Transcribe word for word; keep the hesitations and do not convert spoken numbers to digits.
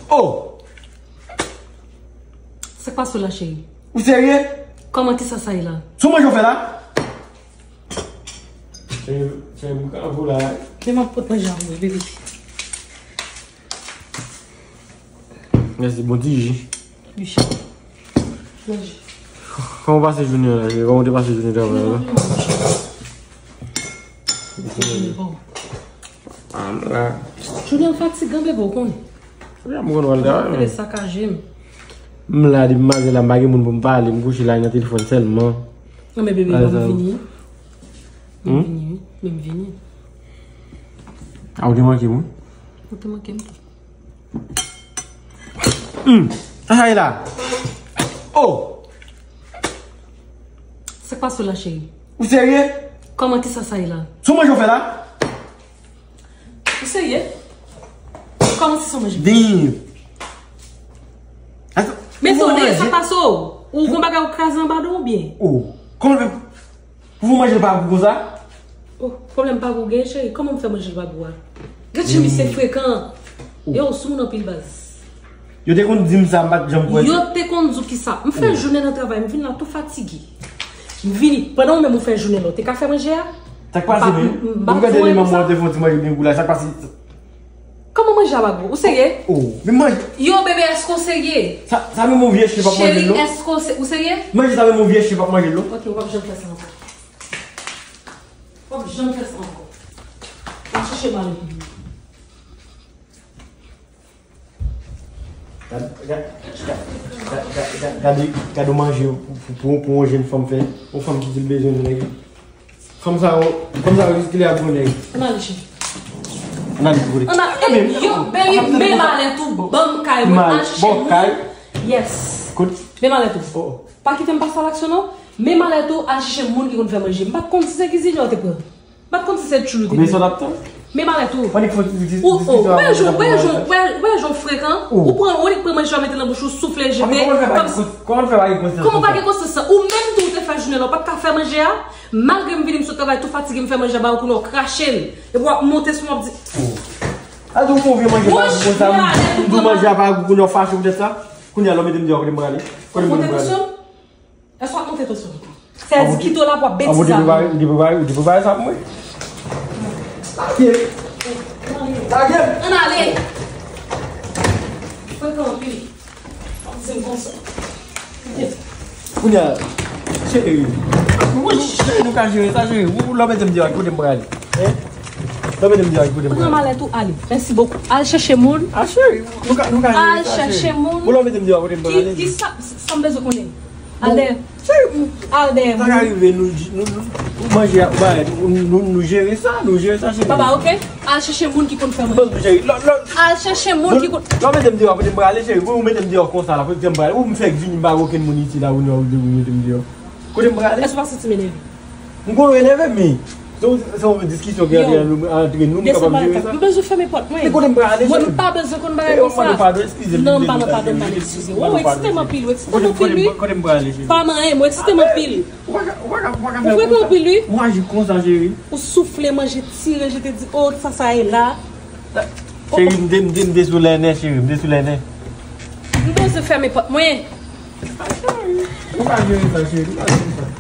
Oh! Sa k pase w la, cheri? Ou serye? Kòman, kisa sa ye la? Sou manje w fè la? Cheri, cheri, m ka avou la. Men m ap pot manje a pou mwen, bebe. Mèsi, bon ti ji. Wi, cheri. Manje. Kòman w pase jounen an la, cheri? Kòman w te pase jounen travay la? Jounen an pa w. Ah, m la. Jounen an fatigan, bebe, w konnen. Wi, m konn wè l travay, men. Bebe sakaje m. M la, depi maten la, m pa gen moun pou m pale, m kouche la nan telefòn sèlman. Non, men bebe, ban m vini. Ban m vini, wi. Ban m vini. Ah, ou te manke m, wi? Ou te manke m tou. Hmm. Sa sa ye la? Oh! Sa k pase w la, cheri? Ou serye? Kòman, kisa sa ye la? Sou manje w fè la? Ou serye? Kòman se sou manje? Damn! Men Sone, sa k pase w? Ou gon bagay ou kraze anba do w oubyen? Oh! Kòman Pou fè manje pa gou konsa? Oh, pwoblèm pa gou gen, cheri. Kòman m fè manje pa gou a? Gad jan misye frekan. Yo, sou moun anpil baz. Yo te konn di m sa, m pa t janm kwè. Yo te konn di w kisa? M fè jounen nan travay, m vin la tou fatige. M vini, pandan ou menm ou fè jounen la, ou te ka fè manje a? Sa k pase menm? M gade li manman te fè yon ti manje byen gou la, sa k pase? Kòman manje a pa gou? Ou serye? Oh, men manje. Yo, bebe, èske w serye? Sa, sa menm yon vye chen p ap manje l non. Cheri, èske w se-, ou serye? Manje sa menm yon vye chen p ap manje l non. Ok, w p ap janm fè sa ankò. W ap janm fè sa ankò. W ap chèche mari pou mwen. Gad, gad, gad, gad, gad, gad, gad, gade manje pou, pou, pou, pou yon jèn fanm fè. Yon fanm ki di l bezwen yon nèg. Fanm sa yo, fanm sa yo riskile ak gwo nèg. Ann ale, cheri. Ann ale, kote? Ann ale, yo, baby, men malèt ou, ban m kay mwen, al chèche moun. Yes. Men malèt ou. Pa kite m pase a laksyon non. Men malèt ou, al chèche moun ki konn fè manje. M pa t konn si se kizinè w te pran. M pa t konn si se tchoul ou te pran. Men malèt ou. Ou, ou, wè jan, wè jan, wè, wè jan w frekan. Ou pran, ou pran manje a mete nan bouch ou, soufle, jete. Kòman fè pa gen konsyans? Kòman pa gen konsyans sa? Ou menm tou ou te fè jounen la, ou pa t ka fè manje a? Malgre m vini, m sot travay tou fatige, m fè manje a ba ou kounye a w krache l. Epi w ap monte sou mwen, w ap di. A di w fè yon vye manje pa gou konsa, m di w manje a pa gou kounye a w fache poutèt sa. Kounye a lè w mete m deyò, kote m prale? Kote m prale? Èske w ap monte tansyon m? Sèdi kite w la pou w ap betize avè m. Ou te prepare, ou te prepare, ou te prepare sa pou mwen? Lage m! Lage m! Ann ale! Frekan anpil. W ap di m konsa. Kounye a, cheri. Wi, cheri, nou ka jere sa, cheri. Ou, lè w mete m deyò, kote m prale? Hein? Lè w mete m deyò, kote m prale? Pran malèt ou, ale. Mèsi bokou. Al chèche moun. Ah, cheri, nou ka, nou ka jere sa, cheri. Al chèche moun. Ou lè w mete m deyò, kote m prale? Ki, ki sa, sa m bezwen konnen? Al dèyè. Al dèyè. Sa ka rive, nou, nou, nou, nou manje, nou, nou, nou jere sa, nou jere sa, cheri. Papa, ok? Al chèche moun ki konn fè manje. Bon, cheri, lò, lò. Al chèche moun ki konn. Lò, mete m deyò, kote m prale, cheri. Pou ou mete m deyò konsa, la, kote m prale. Ou m fè vini, m pa gen okenn moun isi, la, ou, ou, ou mete m deyò. Kote m prale? Èske w pa santi m enève? M konn w enève, men. Se yon, se yon diskisyon ki antre nou, antre nou, nou kapab jere sa. M bezwen fèmen pòt mwen. Men kote m prale, cheri? Mwen, m pa bezwen konn bagay konsa. Non, m pa nan padon, m pa nan eskize. Ou eksite m anpil, ou eksite m anpil, wi. Kote m prale, cheri? Pa nan anyen, ou eksite m anpil. Ou pa ka, ou pa ka, ou pa ka fè konsa. Ou frekan anpil, wi. Ou aji konsa, cheri. Ou soufle, manje, tire, jete, di, oh, sa, sa ye la. Cheri, m te, m te, m te sou lènè, cheri, m te sou lènè. M bezwen fèmen pòt mwen. Ah, cheri, ou pa jere sa, cheri, ou pa jere sa.